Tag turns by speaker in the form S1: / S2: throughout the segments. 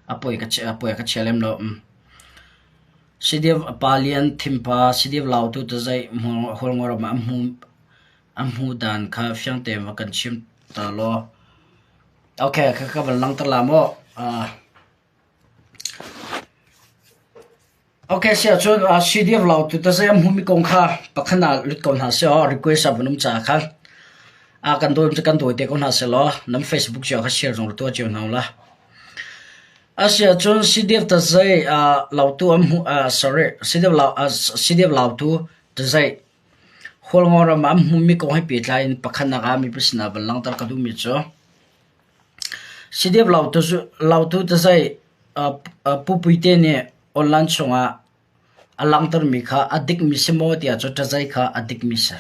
S1: A poi ka a poi ka chia lem lo. CDF pa Lian Thimpa CDF Lautu tazei Hualngoram ah a hmu dan kha fiang tein va kan chim ta law. Okay, ka ka van langhter la maw? Okay, si ahcun CDF Lautu tazei a hmumi kong kha pakhat ah lut ko hna seh aw, request ah van um caah khan. Kan dawi kan dawi te ko hna seh law nan Facebook cio kha share zong ra tuah cio hna u la. Asiahcun CDF tazei lautu an hmuh sorry CDF lautu tazei Hualngo ram ah an hmuhmi kong he pehtlai in pakhatnak ah mipi sinah van langhter ka duhmi cu CDF lautu tazei Pu Puite nih online chungah a langhtermi kha a dikmi si maw tiah cun ṭazei kha a dikmi si.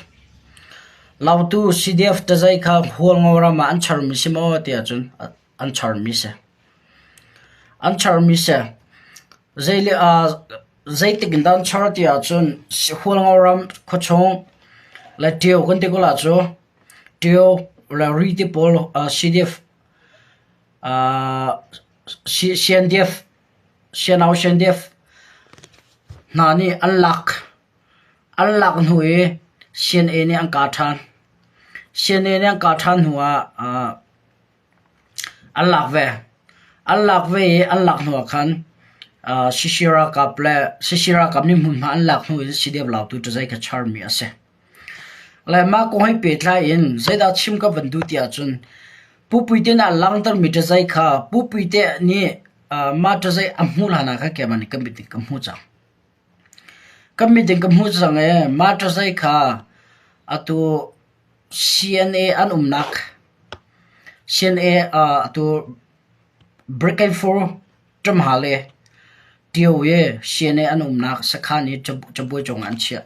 S1: Lautu CDF ṭazei kha Hualngo ram ah an charmi si maw tiah cun an charmi si. An charmi si. Zeitik in dah an char ti ahcun Hualngo ram khuachung le Ṭio kan ti ko la cu Ṭio le Riti pawl CDF CNDF Sianau CNDF hna nih an lak. An lak hnu i CNA nih an kah ṭhan. CNA nih an kah ṭhan hnu ah An lak ve. An lak ve i an lak hnuah khan Sisi ralkap le Sisi ralkap nih hmunhma an lak hnu in CDF Lautu ṭazei kha charmi a si. Le mah kong he pehtlai in zeidah chim ka van duh ti ahcun Pu Puite nih a langhtermi ṭazei kha Pu Puite nih mah ṭazei a hmuh hlan ah khan keimah nih ka mit in ka hmuh cang. Ka mit in ka hmuh cang i mah ṭazei kha atu CNA an umnak CNA atu Brigade Ṭamhal i Tio i CNA an umnak sakhan i cabuai cungah an chiah.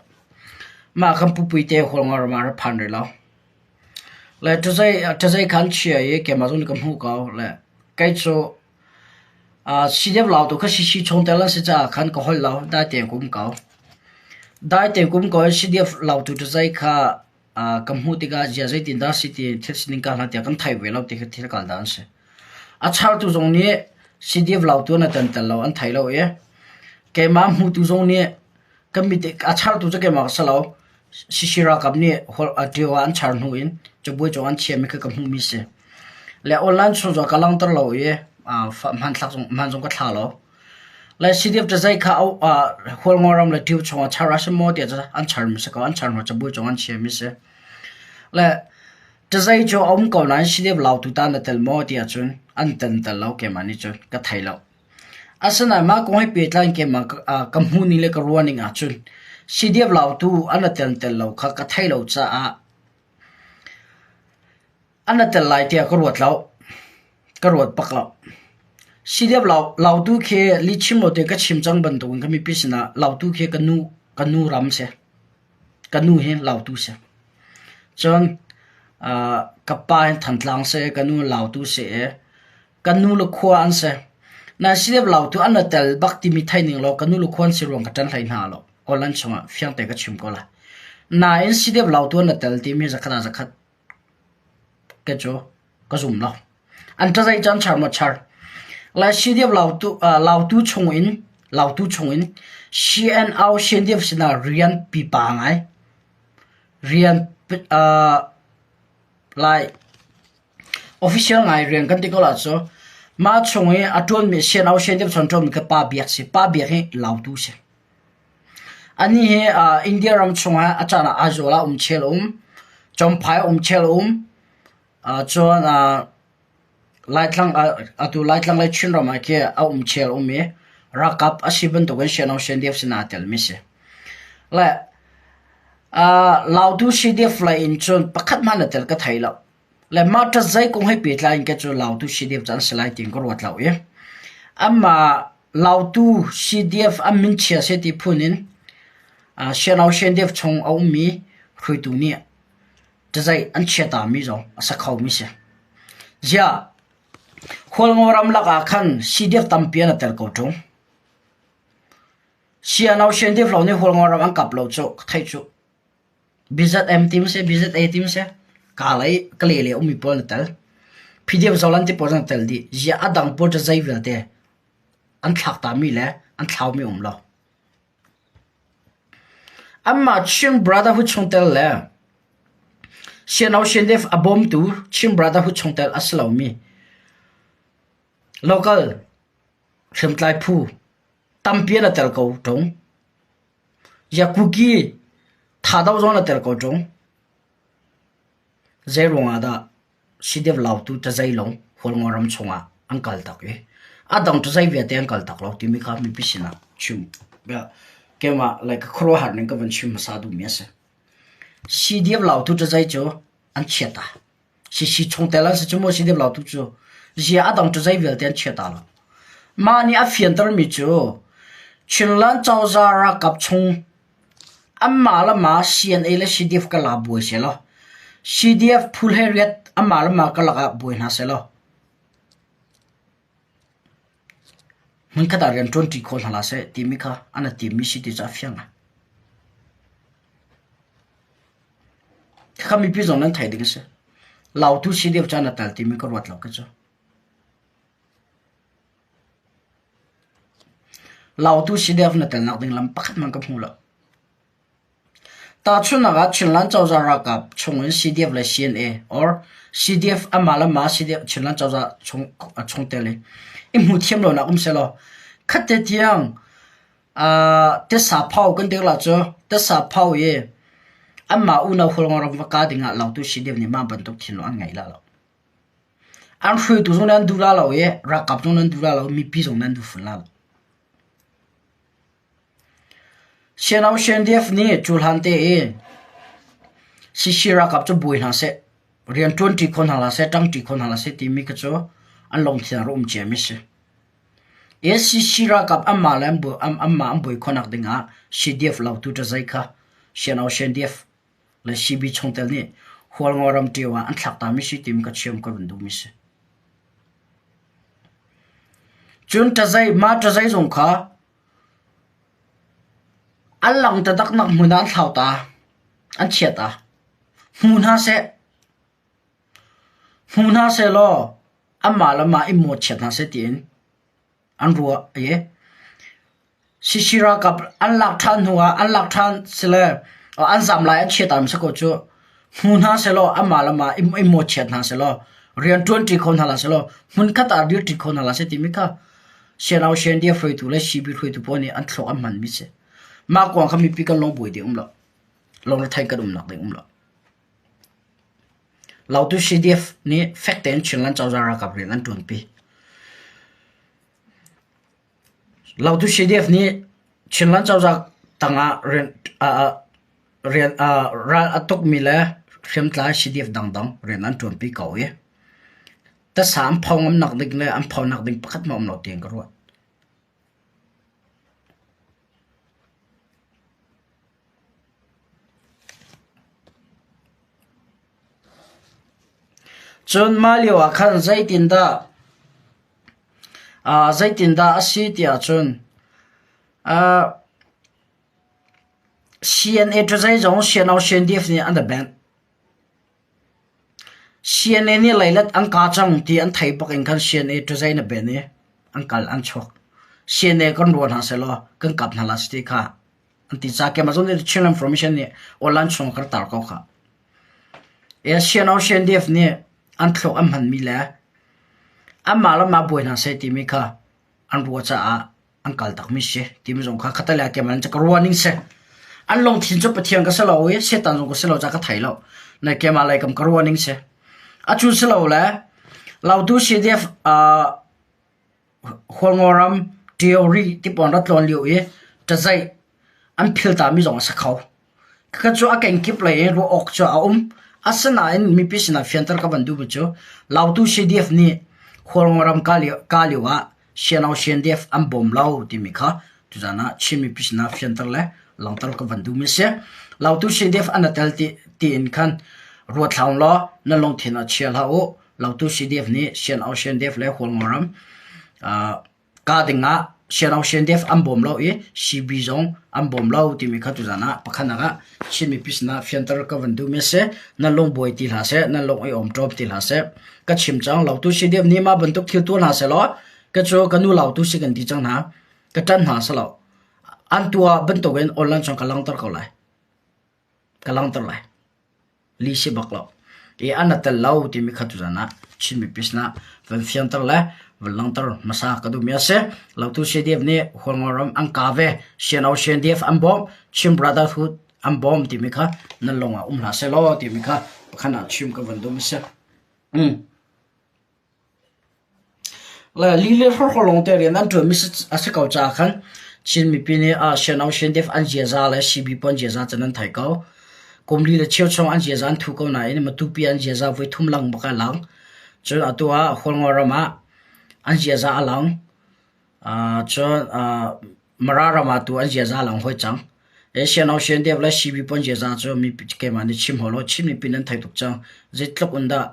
S1: Mah kan pupuite Hualngoram ah rak phan rih lo. Le ṭazei kha an chia i keimah zong nih ka hmuh ko. Le kei cu CDF Lautu kha CC chungtel an si caah khan ka holh lo, dai tein ka um ko. Dai tein ka um ko i CDF Lautu ṭazei kha ka hmuh tikah zia zeitindah si ti thil sining ka hna tiah kan thei ve lo ti khi thil kal dan a si. A chartu zong nih CDF lautu an tan tel lo an thei lo i keimah hmutu zong nih kan mit a chartu cu keimah ka si lo CC ralkap nih ṭio ah an char hnu in cabuai cung an chiahmi kha ka hmuhmi si. Le online chung zong ka langhter lo i hmanthlak zong hman zong ka thla lo. Le CDF cazai kha Hualngoram le Ṭio chungah char a si maw tiah cun an charmi si ko. An char hnu cabuai cung an chiahmi si. Le cazai cu a um ko nain CDF lautu ta na tel maw tiah cun an tel tel lo keimah nih cun ka thei lo. Asinain mah kong he pehtlai in keimah ka hmuhning le ka ruahning ahcun CDF lautu an tel tel lo kha ka thei lo caah An ra tel lai tiah ka ruat lo. Ka ruat bak lo. CDF Lautu khi lihchim lo te ka chim cang bantukin ka mipi sinah Lautu khi ka nu ka nu ram si. Ka nu hi Lautu si. Cun ka pa hi Thantlang si, ka nu Lautu si i ka nu le khua an si. Na CDF Lautu an ra tel bak timi thei ning law ka nu le khua an si ruang ka ṭan hlei hna lo. Online chungah fiang te ka chim ko lai. Nain CDF Lautu an ra tel timi zakhat ah zakhat Ka cu ka zum lo. An ṭazei cu an char maw char. Lai CDF lautu, lautu chungin lautu chungin CNO CNDF sinah rian pipa ngai rian lai official ngai rian kan ti ko la cu mah chung i a ṭuanmi CNO CNDF chung ṭuanmi kha pa biak si pa biak hi lautu si. Anih hi India ram chungah a caan ah Aizawl ah um chel a um, Champhai ah um chel a um, cun Laitlang atu Laitlang le Chinram ah khi a um chel a um i ralkap a si bantukin Siano CNDF sinah aa telmi a si. Le Lautu CDF lei in cun pakhat hmanh a tel ka thei lo. Le mah ṭatzai kong he pehtlai in kei cu Lautu CDF cu an si lai tiin ka ruat lo i anmah Lautu CDF an min chia seh ti phun in Siano CNDF chung a ummi hruaitu nih ṭazaih an chiatami zong a si khomi si. Ziah Hualngo ram lakah khan CDF tampi an i tel ko ṭung. Siano CNDF lawng nih Hualngo ram an kap lo cu ka theih cu. BZM ti maw si BZA ti maw si kaa lei ka le le ummi pawl na tel. PDF Zoland ti pawl na tel dih. Ziah a dang pawl cu zei vialte. an thlak tami le an thlaumi um lo. Anmah Chin Brotherhood chungtel le CNO CNDF a bawmtu Chin Brotherhood chungtel a si lomi local hriamtlai phu tampi an i tel ko ṭung. Yakuki thado zong an i tel ko ṭung. Zeiruang ah dah CDF Lautu cazei lawng Hualngo ram chungah an kal tak i a dang cazei vialte an kal tak lo timi kha mipi sinah chim keimah like ka khuaruahhar ning ka van chim hmasa duhmi a si. CDF Lautu cazei cu an chiat ta. CC chungtel an si cu maw CDF Lautu cu zia a dang cazei vialte an chia ta lo. Mah nih a fiantermi cu Chinland cozah ralkap chung Anmah le mah CNA le CDF ka la buai sehlaw CDF phu hleiriat anmah le mah karlak ah buai hna sehlaw hmunkhat ah rian ṭuanṭi kho hna hlah seh timi kha an i timmi si ti cu a fiang ngai. Khakha mipi zong nan theih ding a si. Lautu CDF cu an i tel timi ka ruat lo kei cu. Lautu CDF na telnak ding lam pakhat hmanh ka hmu lo. Tahchunhnak ah Chinland cozah ralkap chungin CDF le CNA or CDF amah le mah CDF Chinland cozah chung chungtel i i hmu thiam lonak um sehlaw khatte tiang uh, tesa phau kan dir la cu tesa phau i anmah unau hualngo ram va ka dingah lautu CDF nih mah bantuk thinlung an ngei la lo. An hruaitu zong nih an duh la lo i ralkap zong nih an duh la lo, mipi zong nih an duh fawn la lo. CNO CNDF nih cu hlan te i CC ralkap cu buai hna seh, rian ṭuanṭi kho hna hlah seh, ṭangṭi kho hna hlah seh timi kha cu an lungthin ah a um ciami a si. CC ralkap anmah le anmah an buai khawhnak dingah CDF lautu ṭazei kha CNO CNDF le CB chungtel nih Hualngo ram ṭio ah an thlak tami si timi ka chim ka vun duhmi si. Cun ṭazei, mah ṭazei zong kha an lang taktaknak hmun ah an thlau ta, an chia ta. Hmu hna seh, hmu hna seh law anmah le mah i mawhchiat hna seh tiin an ruah i CC ralkap an lak ṭhan hnu ah an lak ṭhan sile an zam lai an chiat am si ko cu hmu hna sehlaw anmah le mah i mawhchiat hna sehlaw rian ṭuanṭi kho hna hlah sehlaw hmunkhat ah dirṭi kho hna hlah seh timi kha CNO CNDF hruaitu le CB hruaitu pawl nih an thluak an hmanmi si. Mah kuang kha mipi kan lung buai ding um lo. Lungretheih kan umnak ding um lo. Lautu CDF nih fek tein Chinland cozah ralkap rian an ṭuanpi. Lautu CDF nih Chinland cozah tangah rian ral a tukmi le hriamtlai CDF dangdang rian an ṭuanpi ko i tasa an pho ngamnak ding le an phonak ding pakhat hmanh a um lo tiin ka ruat. Cun mah lio ah khan zeitindah Zeitindah a si tiah cun CNA cu zeizong CNO CNDF nih an i bengh. CNA nih leilet an ka cang ti an thei bak in khan CNA cu zei na ben i an kal an chuak. CNA kan ruah hna sehlaw kan kap hna la si ti kha an ti ca keimah zong nih Chin Information nih online chung ka tar ko kha. CNO CNDF nih an thluak an hmanmi le anmah le mah buai hna seh timi kha an ruah caah an kal takmi si timi zong kha khatalei ah keimah ka ruah ning si. An lungthin cu Pathian ka si lo i Satan zong ka si lo caah ka thei lo. Na keimah lei kam ka ruah ning si. A cu si lo le Lautu CDF uh, Hualngoram theory ti pawn rat tlawn lio i ṭazaih an philtami zong a si kho. Khakha cu a kenkip lei in ruah awk cu a um. Asinain mipi sinah fianter ka van duhmi cu Lautu CDF nih Hualngoram ka lio ah CNO CNDF an bawm lo timi kha tuzan ah Chin mipi sinah fianter le langhter ka van duhmi a si. Lautu CDF an i tel ti tiin khan ruat hlah law nan lungthin ah chia hlah u. Lautu CDF nih CNO CNDF le Hualngoram ka ding ah CNO CNDF an bawm lo i CB zong an bawm lo timi kha tuzan ah pakhatnak ah Chin mipi sinah fianter ka van duhmi a si. Nan lungbuai ti hlah seh, nan lung i awmṭawm ti hlah seh. Ka chim cang, Lautu CDF nih mah bantuk thil tuah hna sehlaw. Ka cu ka nu lautu si kan ti cang hna. Ka ṭanh hna si lo. An tuah bantukin online chung ka langhter ko lai. Ka langhter lai. Li si bak lo. I an a tel lo timi kha tuzan ah Chin mipi sinah van fianter le van langhter hmasa ka duhmi a si. Lautu CDF nih Hualngo ram an ka ve. CNO CNDF an bawmh. Chin Brotherhood an bawm timi kha nan lung ah um hlah seh law timi kha pakhat ah chim ka van duhmi a si. Mm. Le li le hrawhrawl lawng te rian an ṭuanmi a si ko caah khan Chin mipi nih CNO CNDF an ziaza le CB pawl an ziaza cu nan theih ko. Kum li le cheu chung an ziaza an thu ko nain Matupi an ziaza voi thum lang bak a lang. Cun atu ah Hualngo ram ah an ziaza a lang. Cun Mara ram ah tu an ziaza a lang hoi cang. CNO CNDF le CB pawl an ziaza cu mipi keimah nih chim hau law Chin mipi nan thei tuk cang. Zeitluk in dah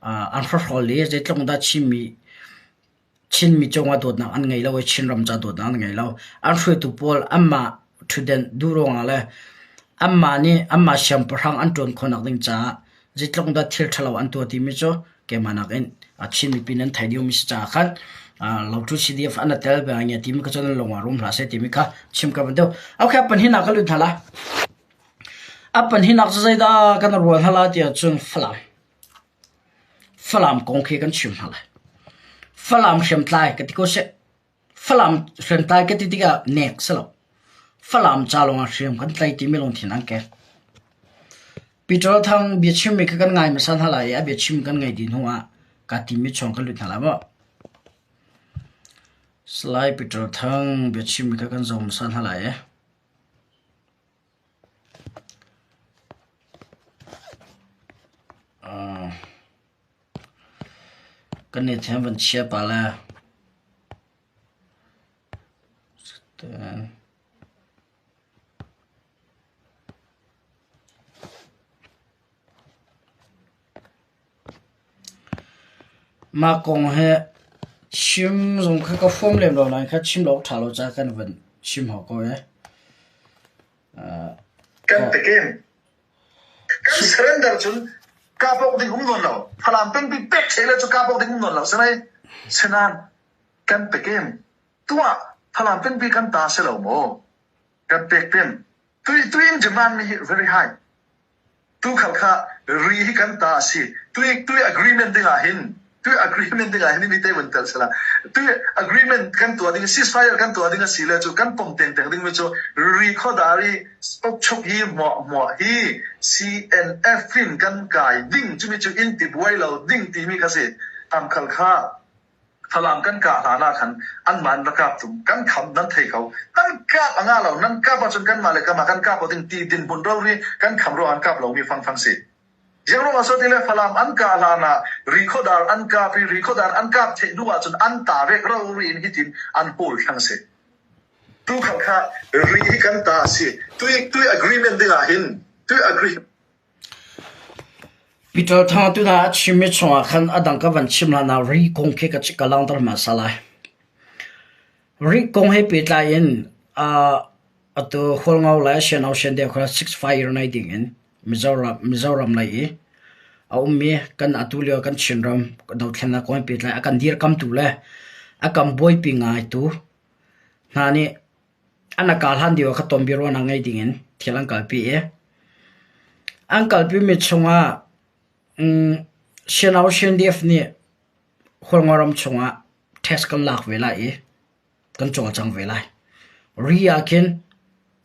S1: an hrawhrawl i zeitluk in dah Chinmi Chinmi cungah dawtnak an ngei lo i Chinram ca dawtnak an ngei lo. An hruaitu pawl anmah ṭhutdenh duh ruangah le anmah nih anmah siangpahrang an ṭuan khawhnak ding caah zeitluk in dah thil ṭhalo an tuah timi cu keimah nakin Chin mipi nan thei diomi si caah khan Lautu CDF an tel bia ngia timi kha cu nan lung ah rum hlah seh timi kha chim ka van duh. Okay, panhinak ka lut hna la. A panhinak cu zeidah kan rual hna la tiah cun Falam. Falam kong khi kan chim hna lai. Falam hriamtlai ka ti ko seh. Falam hriamtlai ka ti tikah nek si lo. Falam ca lawngah hriam kan tlai timi lungthin an kek. Peter Thang biachimmi kha kan ngai hmasa hna lai i a biachim kan ngaih dih hnuah kaa timmi chung kan lut hna lai maw? Salai Peter Thang biachimmi kha kan zoh hmasa hna lai i. Uh, kan nih thiam van chia pa le. Mah kong hi chim zong kha ka huam lem lo nain kha chim lo awk ṭha lo caah kan van chim hau ko ee.
S2: Kan pekem. Kan surrender cun kapok ding um nawn lo. Falam pengpi pek ṭhe le cu kapok ding um nawn lo. Sinai sinan kan pekem. Tuah Falam pengpi kan ta si lo maw? Kan pek peng. Tui tuin demand mi hi very high. Tukhal kha ri hi kan ta a si. Tui tui agreement ding ah hin tui agreement ding ah hin mi te vun tel sela. Tui agreement kan tuah ding ceasefire kan tuah ding a si le cu kan pom teng teng ding mi cu ri khodari ukchuk hi muah muah hi CNF in kan kai ding cumi cu in ti buai lo ding timi kha si. Tamkhal kha Falam kan kah hlan ah khan anmah an ra kap tung kan kham nan thei ko nan kap a nga lo nan kap ahcun kanmah le kanmah kan kap lo ding ti dinhmun rori kan kham ruang an kap lomi fangfang si. Ziang ruang ah ti le Falam an kah hlan ah Rikhodar an kap i Rikhodar an kap theih hnu ahcun an ta rek rori in hitin an hawl thlang si. Tu khal kha ri hi kan ta a si. Tui tui agreement ding ah hin tui agree
S1: Peter Thang tuna a chimmi chungah khan a dang ka van chim hlanah ri kong khi ka ka langhter hmasa lai. Ri kong he pehtlai in uh, atu Hualngo le Siano Siandeu kha 65 nei ding in Mizoram Mizoram lei i a ummi kan atu lio kan Chinram dothlennak kong he pehtlai a kan dirkamtu le a kan buaipi ngaitu hna nih An a kal hlan deuh ah kha tonbiaruahnak ngei dingin thil an kalpi i an kalpimi chungah CNO CNDF nih Hualngo ram chungah test kan lak ve lai i kan cawlcang ve lai. Ri ah khin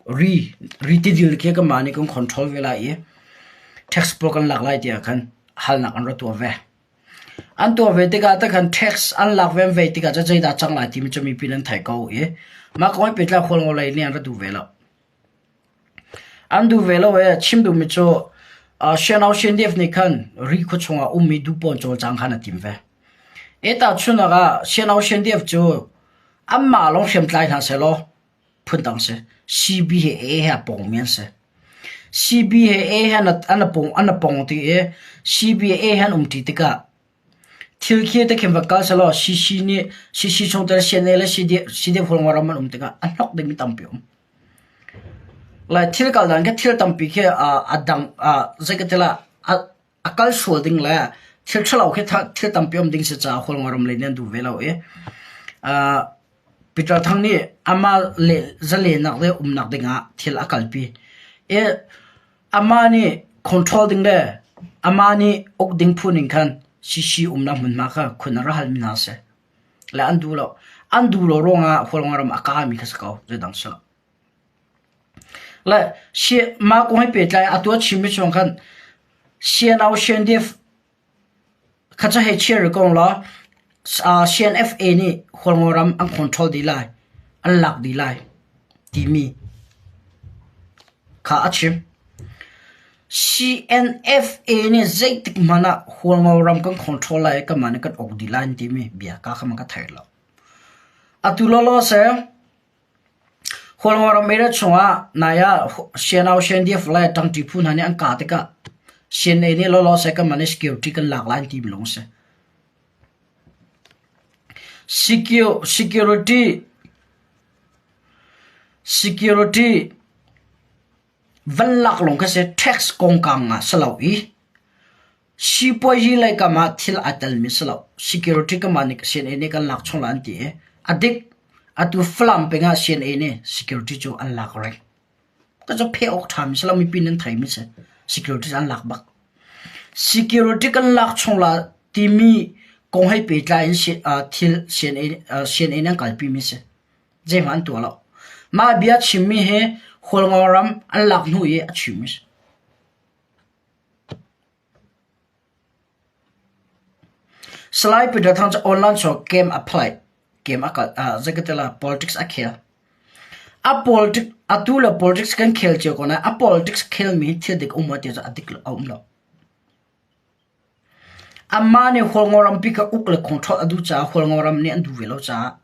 S1: ri ri tidil khi kanmah nih kan control ve lai i tax pawl kan lak lai tiah khan halnak an ra tuah ve. An tuah ve tikah takhan tax an lak ve an vei tikah cun zeidah cang lai timi cu mipi nan theih ko i mah kong hi pehtlai Hualngo lei nih an ra duh ve lo. An duh ve lo i chim duhmi cu uh, CNO CNDF nih khan ri khua chungah ummi duhpawn cawlcang khan a tim ve. E tahchunhnak ah CNO CNDF cu anmah lawng hriamtlai hna sehlaw phundang si. CB he A he a pongmi an si. CB he A he an an pong an pong ti i CB he A he an umṭi tikah thil khi te khin va kal selaw CC nih CC chungtel CNA le CD CDF ram an um tikah a hnok dingmi tampi um. Lai thil kal dan khi thil tampi khi a dang zei ka ti lah a kal sual ding le thil ṭhalo khi thil tampi um ding si caah Hualngoram lei nih an duh ve lo i. Peter Thang nih amah le zalenak le umnak dingah thil a kalpi. I amah nih control ding le amah nih uk ding phu ning khan CC umnak hmunhma kha khun a ra halmi hna a si. Le an duh lo. An duh lo ruangah Hualngoram a kami kha si ko. Zeidang si lo. Le mah kong he pehtlai atu a chimmi chung khan CNO CNDF kha cu hei chia rih ko law CNFA nih Hualngoram an control dih lai, an lak dih lai timi kha a chim. CNFA nih zeitik hmanh ah Hualngoram kan control lai i kanmah nih kan uk dih lai an timi bia ka kha man ka thei lo. Atu lawlaw seh Hualngoram area chungah nai ah CNO CNDF le ṭangṭi phu hna nih an kah tikah CNA nih lawlaw seh kanmah nih security kan lak lai an ti mi lawng a si. Security security van lak lawng kha si tax kongkang ah si lo i Sipuazi lei kam ah thil aa telmi si lo. Security kam ah nih CNA nih kan lak chung lai an ti i a dik. Atu Falam peng ah CNA nih security cu an lak reng. Ka cu pheh awk ṭhami si lo mipi nan theimi si. Security cu an lak bak. Security kan lak chung la timi kong he pehtlai in thil CNA, CNA nih an kalpimi si. Zeihmanh an tuah lo. Mah bia chimmi hi Hualngo ram an lak hnu i a chimmi si. Salai Peter Thang cu online chuak game a play. Game a kal zei ka ti la politics a khel. A politics atu le politics kan khel cio ko nain a politics khelmi thil dik um ti cu a dik a um lo. Amah nih Hualngo rampi kha uk le control a duh caah Hualngo ram nih an duh ve lo caah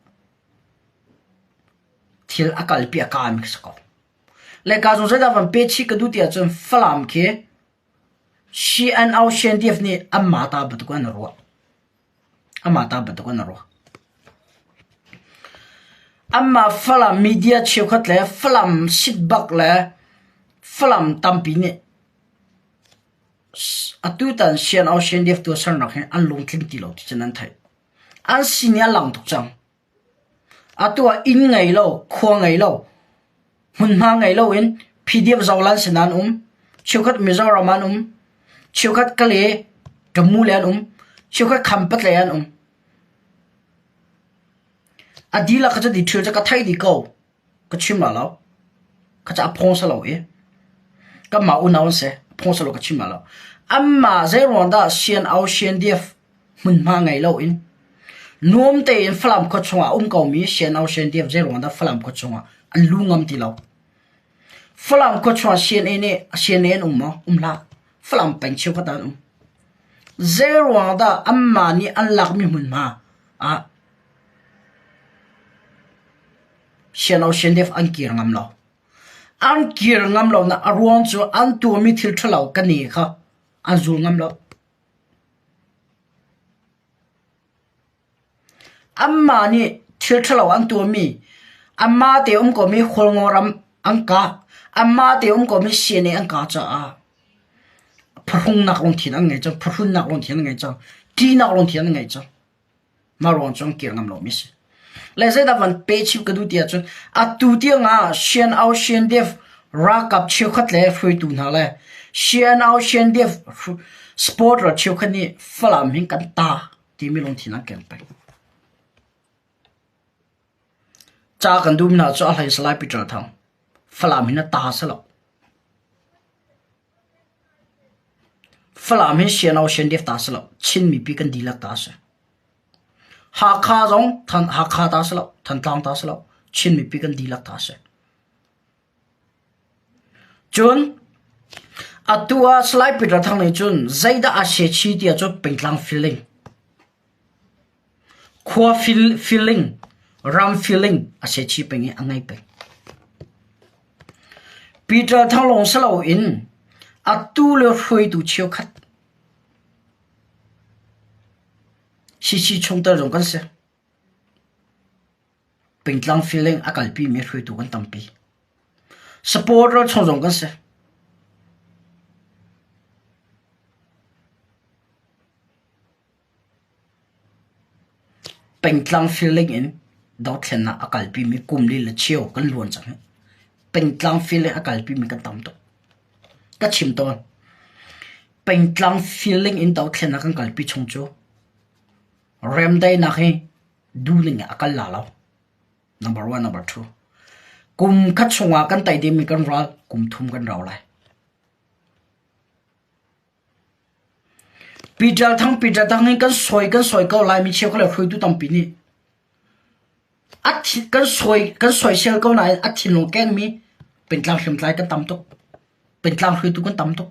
S1: thil a kalpi a kaami si ko. Le ka zong zeidah van pe chih ka duh ti ahcun Falam khi CNO CNDF nih anmah ta bantuk an ruah. Anmah ta bantuk an ruah. Anmah Falam media cheukhat le Falam sitbak le Falam tampi nih atutan CNO CNDF tuahsernak hi an lungtling ti lo ti cun an theih. An sin i a lang tuk cang. Atu ah inn ngei lo, khua ngei lo, hmunhma ngei loin PDF Zoland sinah an um. Cheukhat Mizoram ah an um. Cheukhat Kale, Tamu lei an um. Cheukhat Khampat lei an um. A dihlak kha cu detail cu ka theih dih ko. Ka chim la lo. Kha cu a phawng si lo i. Kanmah unau an si. A phawng si lo ka chim la lo. Anmah zeiruang dah CNO, CNDF hmunhma ngei loin nuam tein Falam khua chungah a um komi CNO, CNDF zeiruang dah Falam khua chungah an lu ngam ti lo. Falam khua chungah CNA nih CNA an um maw? Um hlah. Falam peng cheukhat ah an um. Zeiruang dah anmah nih an lakmi hmunhma ah CNO, CNDF an kir ngam lo. An kir ngam lonak a ruang cu an tuahmi thil ṭhalo kan i kha an zul ngam lo. Anmah nih thil ṭhalo an tuahmi, anmah te um komi Hualngo ram an kah, anmah te um komi CNA an kah caah phuhrungnak lungthin an ngei cang, phuhrunnak lungthin an ngei cang, ṭihnak lungthin an ngei cang. Mah ruang cu an kir ngam lomi a si. Le zeidah van pe chim ka duh ti ahcun atu tiang ah CNO CNDF ralkap cheukhat le hruaitu hna le CNO CNDF supporter cheukhat nih Falam hin kan ta timi lungthin an keng peng. Ca kan duhmi hna cu a hlei Salai Peter Thang. Falam hin a ta si lo. Falam hi CNO CNDF ta si lo. Chin mipi kan dihlak ta si. Hakha zong Hakha ta si lo. Thantlang ta si lo. Chin mipi kan dihlak ta si. Cun atu ah Salai Peter Thang nih cun zeidah a she chi ti ahcun pengtlang feeling khua feeling ram feeling a she chi peng i a ngei peng. Peter Thang lawng si loin atu le hruaitu cheukhat CC chungtel zong kan si. Pengtlang feeling a kalpimi hruaitu kan tampi. Supporter chung zong kan si. Pengtlang feeling in Dothlennak a kalpimi kum li le cheu kan luan cang. Pengtlang feeling a kalpimi kan tam tuk. Ka chim tawn. Pengtlang feeling in dothlennak kan kalpi chung cu remdaihnak hi duhning a kal la lo. Number one, number two. Kum khat chungah kan tei dingmi kan ral kum thum kan rau lai. Peter Thang Peter Thang hi kan sawi kan sawi ko lai mi cheu le hruaitu tampi nih a thi kan sawi kan sawisel ko nain a thinlung kengmi pengtlang hriamtlai kan tam tuk. Pengtlang hruaitu kan tam tuk.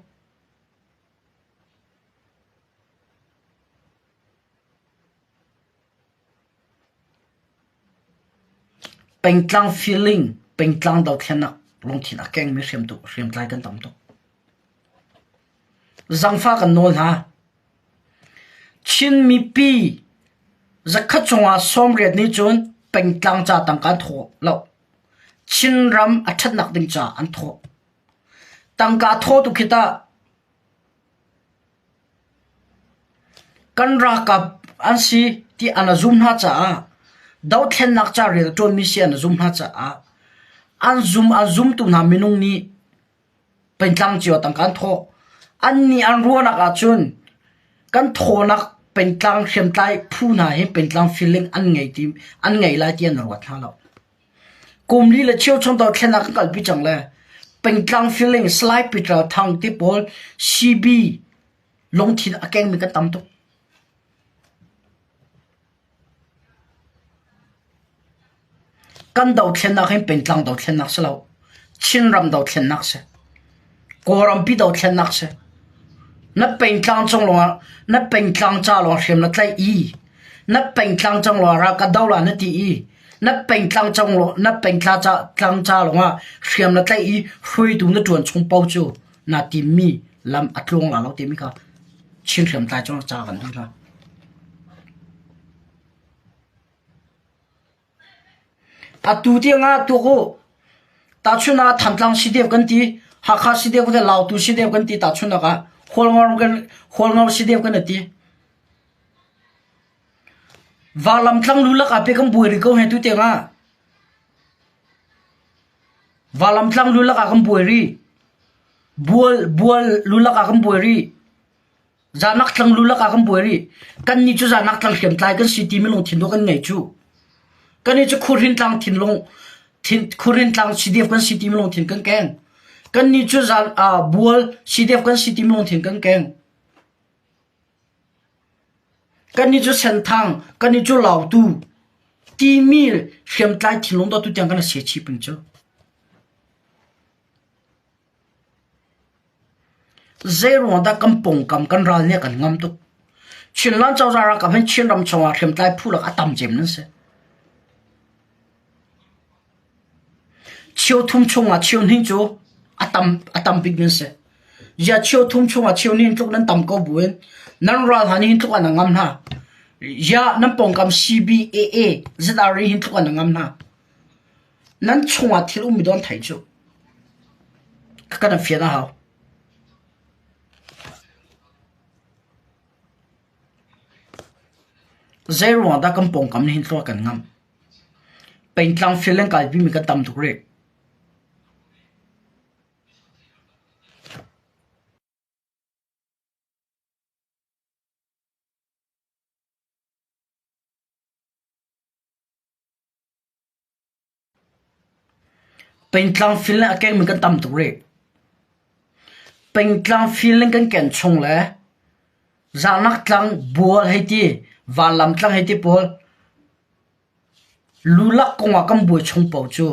S1: Pengtlang feeling, pengtlang dothlennak lungthin a kengmi hriamtlai kan tam tuk. Zangfah kan nawl hna. Chin mipi zakhat chungah 80 nih cun pengtlang ca tangka an thawh lo. Chinram a ṭhatnak ding ca an thawh. Tangka thawh tu khi tah Kan ralkap an si ti an zum hna caah dothlennak ca rian a ṭuanmi si an zum hna caah an zum an zumtu hna minung nih pengtlang cio tangka an thawh. Annih an ruahnak ahcun kan thawnak pengtlang hriamtlai phu hna hi pengtlang feeling an ngei ti an ngei lai ti an ruat hna lo. Kum li le cheu chung dothlennak kan kalpi cang le pengtlang feeling Salai Peter Thang te pawl CB lungthin a kengmi kan tam tuk. Kan dothlennak hin pengtlang dothlennak si lo. Chinram dothlennak si. Kawlrampi dothlennak si. Na pengtlang cung lawngah na pengtlang ca lawng hriam na tlaih i na pengtlang cung lawngah ral ka do la na ti i na pengtlang cung na pengtlang ca tlang ca lawngah hriam na tlaih i hruaitu na ṭuan chung paoh cu naa timmi lam a tluang la lo timi kha Chin hriamtlai cung ca kan duh hna. Atu tiangah tuak u. Tahchun ah Thantlang si deuh kan ti, Hakha si deuh kan ti, Lautu si deuh kan ti tahchunnak ah Hualngo kan Hualngo si deuh kan ti. Valam tlang lu lak ah pe kan buai rih ko he tu tiangah. Valam tlang lu lak ah kan buai rih. Bual bual lu lak ah kan buai rih. Zanak tlang lu lakah kan buai rih. Kannih cu zanak tlang hriamtlai kan si timi lungthin dawh kan ngei cu. Kannih cu khuhrin tlang thinlung thin khuhrin tlang CDF kan si timi lungthin kan keng. Kannih cu zan uh, bual CDF kan si timi lungthin kan keng. Kannih cu senthang, kannih cu lautu timi hriamtlai thinlung dawh tu tiang kan se chih peng cu. Zeiruang dah kan pawngkam kan ral nih a kan ngam tuk? Chinland cozah ralkap hin Chinram chungah hriamtlai phu lak a tam cem nan si. Cheu thum chungah cheu hnih cu a tam a tam bik nan si. Zia cheu thum chungah cheu hnih tluk nan tam ko buin nan ral hna nih hin tluk an ngam hna. Ya nan pawngkam CBAA ZRA hin tluk an ngam hna. Nan chungah thil ummi dawn thei cu kan in fian a hau. Zeiruang dah kan pawngkam nih hin tluak kan ngamh? Pengtlang fil in kalpimi kan tam tuk rih. Pengtlang fil a kengmi kan tam tuk rih. Pengtlang fil in kan ken chung le zanak tlang bual hei ti, vanlam tlang hei ti pawl lulak kong ah kan buai chung paoh cu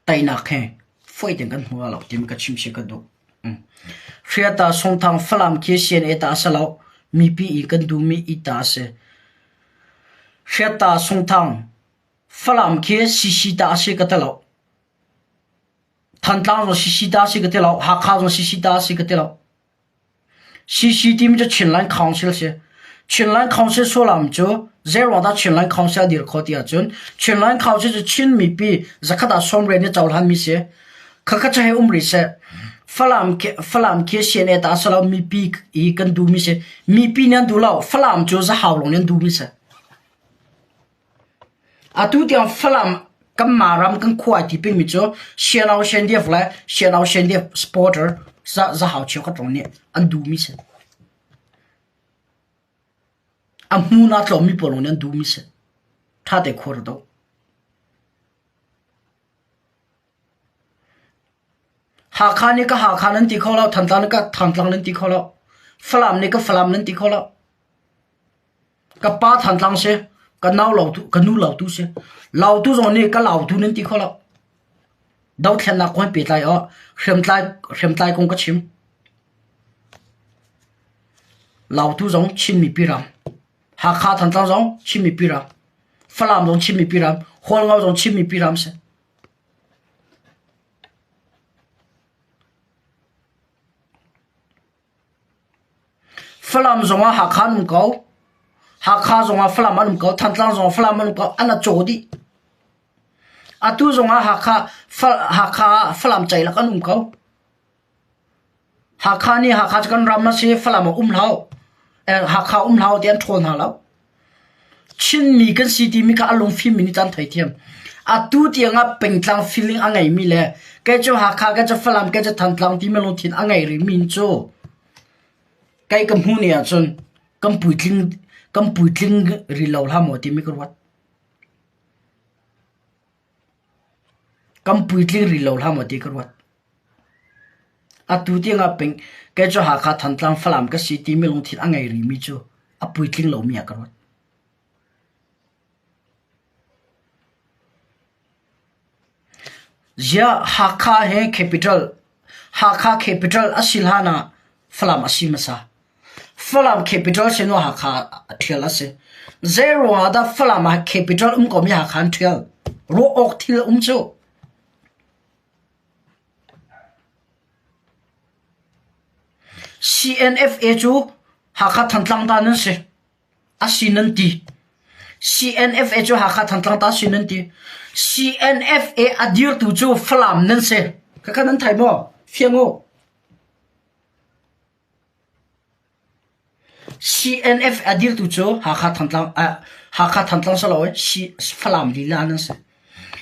S1: Teinak he fawi tein kan hmu lo timi ka chim si ka duh. Hriata Sungthang Falam khi CNA ta a si lo. Mipi i kan duhmi i ta a si. Hriata Sungthang Falam khi CC ta a si ka ti lo. Thantlang zong CC ta a si ka ti lo. Hakha zong CC ta a si ka ti lo. CC timi cu Chinland Council si. Chinland Council sullam cu zeiruang dah Chinland Council a dir khawh ti ahcun Chinland Council cu Chin mipi zakhat ah sawmriat nih cohlanmi si. Khakha cu hei um rih seh. Falam khi Falam khi CNA ta si lo mipi i kan duhmi si. Mipi nih an duh lo. Falam cu Zahau lawng nih an duhmi si. Atu tiang Falam kanmah ram kan khua ai ti pengmi cu Siano Shendiaf le Siano Shendiaf supporter Zahau cheukhat lawng nih an duhmi si. A hmun aa tlawmmi pawl lawng nih an duhmi si. Ṭha te khua ra doh. Hakha nih ka Hakha nan ti kho lo, Thantlang nih ka Thantlang nan ti kho lo, Falam nih ka Falam nan ti kho lo. Ka pa Thantlang si, ka nau Lautu, ka nu Lautu si. Lautu zong nih ka Lautu nan ti kho lo. Dothlennak kong he pehtlai ah hriamtlai hriamtlai kong ka chim. Lautu zong Chin mipi ram. Hakha Thantlang zong Chin mipi ram. Falam zong Chin mipi ram. Hualngo zong Chin mipi ram si. Falam zongah Hakha an um ko. Hakha zongah Falam an um ko. Thantlang zongah Falam an um ko. An a caw dih. Atu zongah Hakha, Hakha ah Falam ceilak an um ko. Hakha nih Hakha cu kan ram a si, Falam ah um hlah. Hakha um hlah ti an ṭhawl hna lo. Chinmi kan si timi kha a lungfimmi nih cun an theithiam. Atu tiangah pengtlang feeling a ngeimi le kei cu Hakha, kei cu Falam, kei cu Thantlang timi lungthin a ngei rihmi cu kei ka hmuh ni ahcun kan puitling kan puitling rih lo hlah maw timi ka ruat. Kan puitling rih lo hlah maw ti ka ruat. Atu tiangah peng kei cu Hakha Thantlang Falam ka si timi lungthin a ngei rihmi cu a puitling lomi ah ka ruat. Ziah Hakha he capital Hakha capital a si hlan ah Falam a si hmasa. Falam capital si hnu Hakha a ṭhial a si. Zei ruangah dah Falam ah capital um komi Hakha an ṭhial? Ruah awk thil a um cu. CNFA cu Hakha Thantlang ta nan si. A si nan ti. CNFA cu Hakha Thantlang ta si nan ti. CNFA a dirtu cu Falam nan si. Khakha nan thei maw? Fiang u. CNF a dirtu cu Hakha Thantlang Hakha Thantlang si loin Falam lila nan si.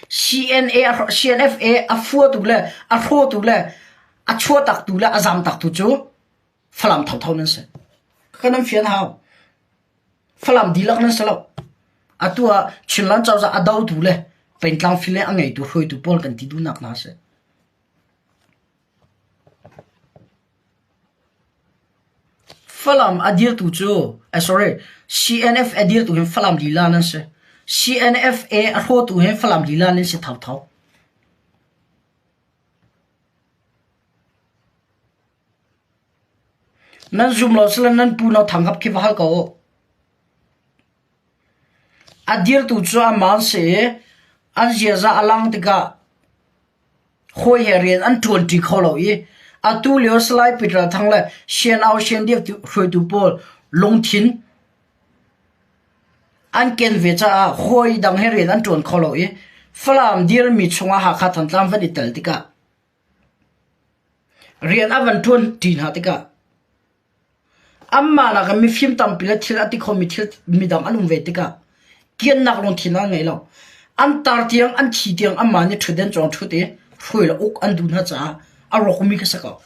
S1: CNA CNFA a fuatu le a hrawtu le a chuahtaktu le a zamtaktu cu Falam thotho nan si. Ka nan fian hau. Falam dihlak nan si lo. Atu ah Chinland cozah a dotu le pengtlang file a ngeitu hruaitu pawl kan ti duhnak hna si. Falam a dirtu cu eh sorry CNF a dirtu hi Falam lila nan si. CNFA a hrawtu hi Falam lila nan si thotho. Nan zum lo sila nan pu no thang hap khi va hal ko u. A dirtu cu amah an si i an ziaza a lang tikah Hawi he rian an ṭuanṭi kho lo i atu lio Salai Peter Thang le Sian-au Siandiak hruaitu pawl lungthin an ken ve caah hawi dang he rian an ṭuan kho lo i Falam dirmi chungah Hakha Thantlang van i tel tikah rian a van ṭuanṭi hna tikah Anmah nakin mifim tampi le thil a ti khomi thil midang an um ve tikah kiannak lungthin an ngei lo. An tar tiang, an thi tiang anmah nih ṭhutden cawng ṭhut i hruai le uk an duh hna caah a rawkmi kha si ko.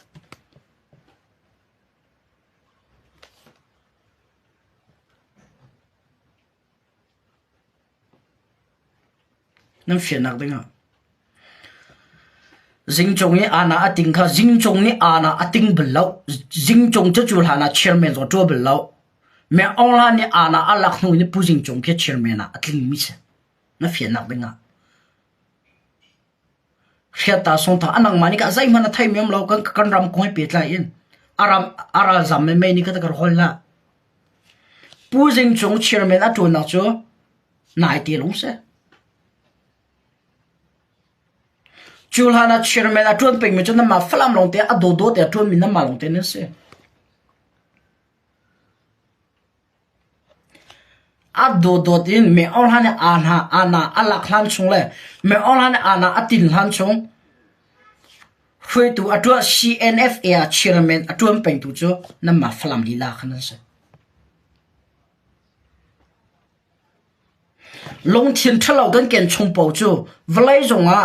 S1: Nan fiannak dingah Zingcung i ana a ting kha zingcung nih ana a ting bal lo. Zingcung cu cu hlan ah chairman zong ṭuan bal lo. Me Aung Hla nih ana a lak hnu in Pu Zingcung khi chairman ah a tlingmi si. Na fiannak dingah. Hriata songtha a nangmah nih ka zeihmanh a thei mi um lo kan kan ram kong he pehtlai in a ram a ralzam menmei nih ka ka hol hlah. Pu Zingcung chairman a ṭuannak cu nai te lung si. Cu hlan ah chairman a ṭuan pengmi cu nanmah Falam lawngte a dawdawt te a ṭuanmi nanmah lawngte nan si. A dawdawt in me Aung Hlan nih aa hna aa na a lak hlan chung le me Aung Hlan nih aa na a tin hlan chung. Hruaitu a ṭuan CNFA ah chairman a ṭuan pengtu cu nanmah Falam lila kha nan si. Lungthin ṭhalo kan ken chung paoh cu vawlei zongah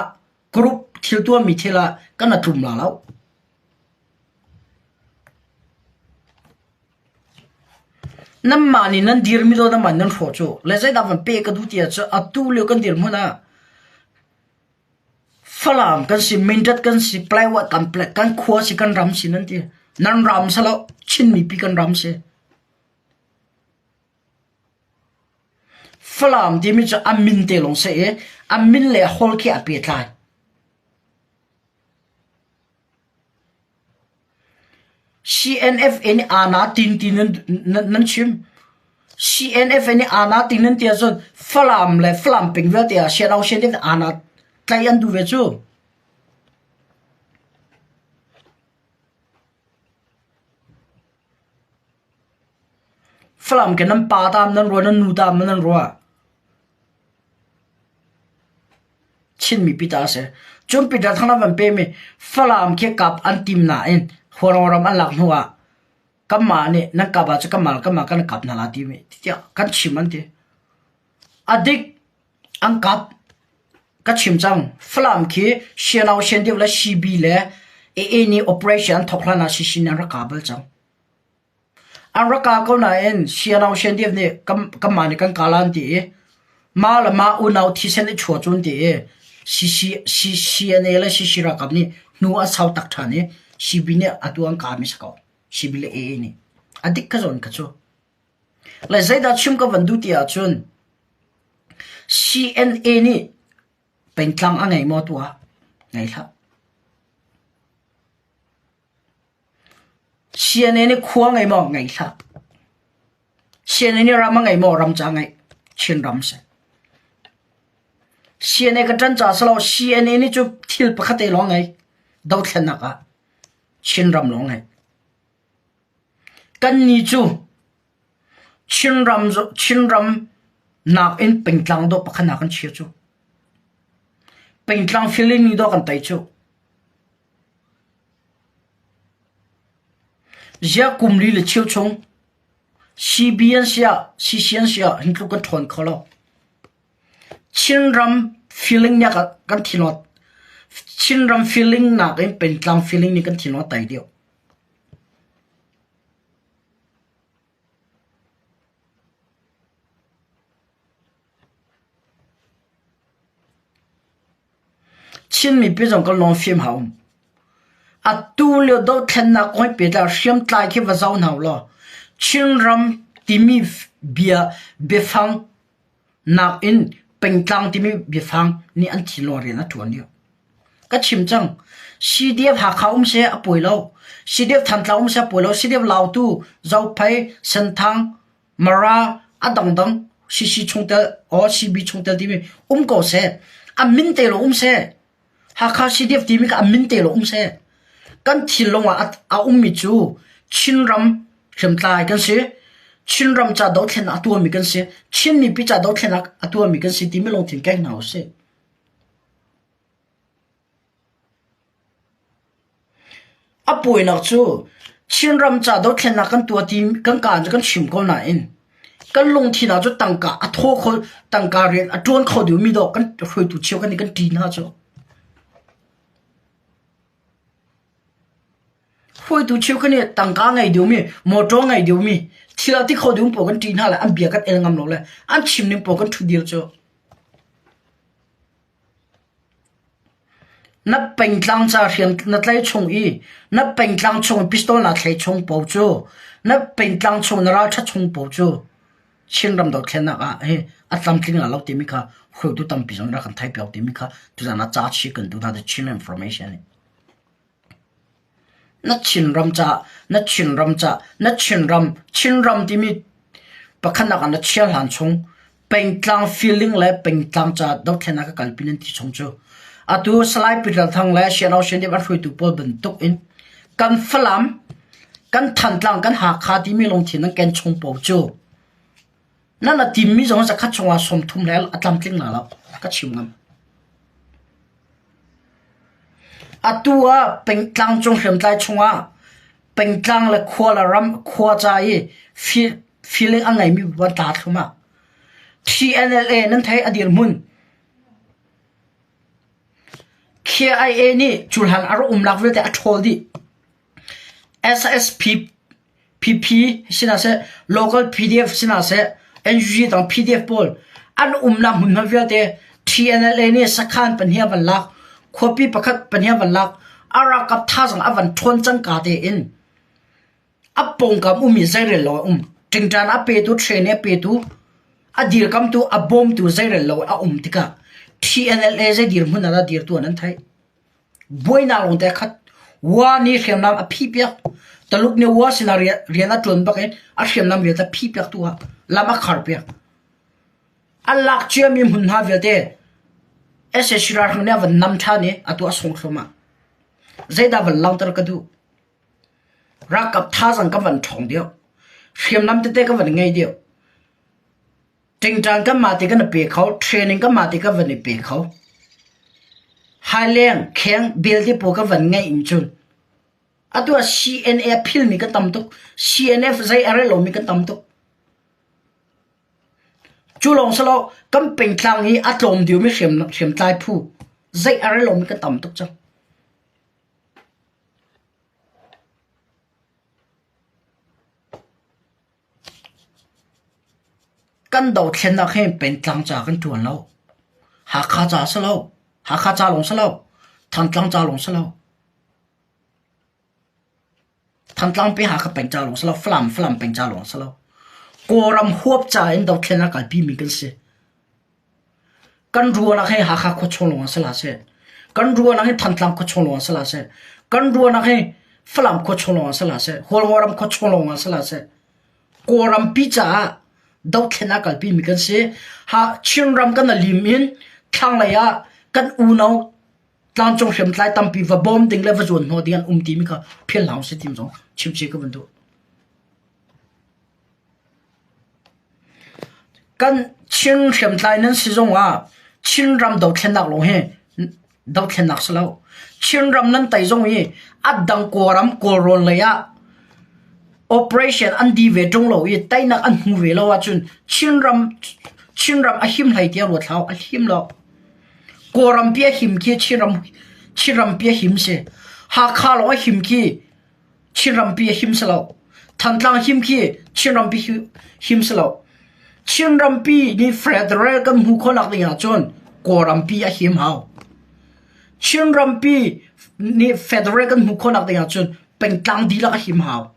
S1: group thil tuahmi thil ah kan a tlum la lo. Nanmah nih nan dirmi law nanmah nih nan hrawh cu le zeidah van peh ka duh ti ahcun atu lio kan dirhmun ah Falam kan si, Mindat kan si, Plywood kan kan khua si, kan ram si nan ti. Nan ram si lo, Chin mipi kan ram si. Falam timi cu a min te lawng si i a min le holh khi a pehtlai. CNFA nih aana tin ti nan chim. CNFA nih aana tin nan ti ahcun Falam le Falam peng vialte ah Sianau CNF nih aana tlaih an duh ve cu. Falam ke nan pa tam nan ruah nan nu tam nan ruah. Chin mipi ta a si. Cun Peter Thang van pemi Falam khi kap an tim nain Huarongram an lak hnu ah kanmah nih nan kap ahcun kanmah kanmah kan kap hna la timi tiah kan chim an ti. A dik an kap ka chim cang. Falam khi Sianau Siandeuh le CB le AA nih operation an thok hlan ah CC nih an rak kah bal cang. An rak kah ko nain Sianau Siandeuh nih kanmah nih kan kah la an ti i mah le mah unau thisen i chuah cu an ti i CNA le CC ralkap nih hnu a sau tak ṭhan i CB nih atu an kahmi si ko. CB le AA nih. A dik ka zawn kha cu. Le zeidah chim ka van duh ti ahcun CNA nih pengtlang a ngei maw tuah? Ngei hlah. CNA nih khua ngei maw? Ngei hlah. CNA nih ram a ngei maw? Ram ca ngeih. Chin ram si. CNA ka ṭan ca si lo. CNA nih cu thil pakhat te lawng ngei. Dothlennak ah Chin ram lawng ngei. Kannih cu Chinram Chinram nakin pengtlang dawh pakhat hna kan chia cu. Pengtlang feeling dawh kan tei cu. Ziah kum li le cheu chung CB an si ah CC an si ah hin tluk kan ṭhawn kho lo. Chinram feeling nih kan thinawt Chinram feeling nakin pengtlang feeling nih kan thinawt tai deuh. Chin mipi zong kan lawng fim hau. Atu lio dothlennak kong hi pehtlai hriamtlai khi va zoh hna ulaw Chinram timi bia biafang nakin pengtlang timi biafang nih an thinlung rian a ṭuan deuh. Ka chim cang. CDF Hakha um seh a pawi lo. CDF Thantlang um seh a pawi lo. CDF Lautu, Zophei, Senthang, Mara a dangdang CC chungtel or CB chungtel timi um ko seh. A min te lo um seh. Hakha CDF timi kha a min te lo um seh. Kan thinlung ah a ummi cu Chinram hriamtlai kan si. Chinram ca dothlennak a tuahmi kan si. Chin mipi ca dothlennak a tuahmi kan si timi lungthin keng hna usih. A puainak cu Chinram ca dothlennak kan tuah ti kan kaan cu kan chim ko nain kan lungthin ah cu tangka a thaw kho tangka rian a ṭuan kho dihmi dawh kan hruaitu cheu kan i kan ṭi hna cu. Hruaitu cheu kan i tangka ngei dihmi motor ngei dihmi thil a ti kho dihmi pawl kan ṭi hna le an bia kan el ngam lo le an chim ning pawl kan ṭhu dir cu. Na pengtlang ca hriam na tlaih chung i na pengtlang chung i pistol naa thlei chung paoh cu na pengtlang chung na ralṭhat chung paoh cu Chinram dothlennak ah hi a tlamtling la lo timi kha hruaitu tampi zong rak kan theihpiak timi kha tuzaan ah ca chih kan duh hna the Chin information nih. Na Chinram caah, na Chinram caah, na Chinram, Chinram timi pakhatnak ah na chia hlan chung pengtlang feeling le pengtlang ca dothlennak ka kalpi nan ti chung cu atu Salai Peter Thang le Sianau Siandip an hruaitu pawl bantuk in kan Falam, kan Thantlang, kan Hakha timi lungthin nan ken chung paoh cu nan a timmi zong zakhat chungah 30 le a tlamtling la lo ka chim ngam. Atu ah pengtlang cung hriamtlai chungah pengtlang le khua le ram khua ca i feeling a ngeimi van tla thluahmah. TNLA nan theih a dirhmun. KIA nih cuhlan a rak umnak vialte a ṭhawl dih. SSP PP sinah seh, local PDF sinah seh, NUG dang PDF pawl an umnak hmunhma vialte TNLA nih sakhan pahnih a van lak, khuapi pakhat pahnih a van lak, a ralkap thazaang a van ṭhawn cangka tein a pawngkam ummi zeirel lo a um. Ṭingṭan a petu, train a petu, a dirkamtu, a bawmtu zeirel lo a um tikah TNLA zei dirhmun ah dah dirtu an theih. Buainak lawngte a khat. Wa nih hriamnam a phihpiak. Taluk nih wa sinah rian a ṭuan bak i a hriamnam vialte a phihpiak tu ah lam a kharpiak. A lak ciami hmun hna vialte sac ralhrang nih a van nam ṭhan i atu a sung thluahmah. Zeidah van langhter ka duh? Ralkap thazaang ka van ṭhawng deuh. Hriamnam tete ka van ngei deuh. Ṭingṭang kanmah te kan i pe kho, training kanmah te kan van i pe kho. Haileng, kheng, belte pawl kan van ngeih in cun atu ah CNA a philmi kan tam tuk. CNF zei a rel lomi kan tam tuk. Cu lawng si lo, kan pengtlang i a tlawm deuhmi hriamtlai phu zei a rel lomi kan tam tuk cang. Kan dothlennak hi pengtlang ca kan ṭuan lo. Hakha ca a si lo. Hakha ca lawng si lo. Thantlang ca lawng si lo. Thantlang pe Hakha peng ca lawng si lo. Falam Falam peng ca lawng si lo. Kawlram huap ca in dothlennak kalpimi kan si. Kan ruahnak hi Hakha khuachung lawng ah si hlah seh, kan ruahnak hi Thantlang khuachung lawng ah si hlah seh, kan ruahnak hi Falam khuachung lawng ah si hlah seh, Hualngoram khuachung lawng ah si hlah seh, Kawlrampi caah dothlen a kalpimi kan si. Ha Chinram kan lim in thlanglei ah kan unau tlangcung hriamtlai tampi va bawm ding le va zuan hnawh ding an um timi kha philh hlah usih tim zong chimchih ka van duh. Kan Chin hriamtlai nan si zongah Chinram dothlennak lawng hi dothlennak si lo. Chinram nan tei zong hi a dang Kawlram Kawlrawn lei ah operation an di ve ṭung lo i teinak an hmu ve lo ahcun Chinram Chinram a him hlei tiah ruat hlah u, a him lo. Kawlram pi a him khi Chinram Chinram pi a him si. Hakha lawng a him khi Chinrampi a him si lo. Thantlang him khi Chinrampi him si lo. Chinrampi nih federal kan hmu khawhnak ding ahcun Kawlrampi a him hau. Chinrampi nih federal kan hmuh khawhnak ding ahcun pengtlang dihlak a him hau.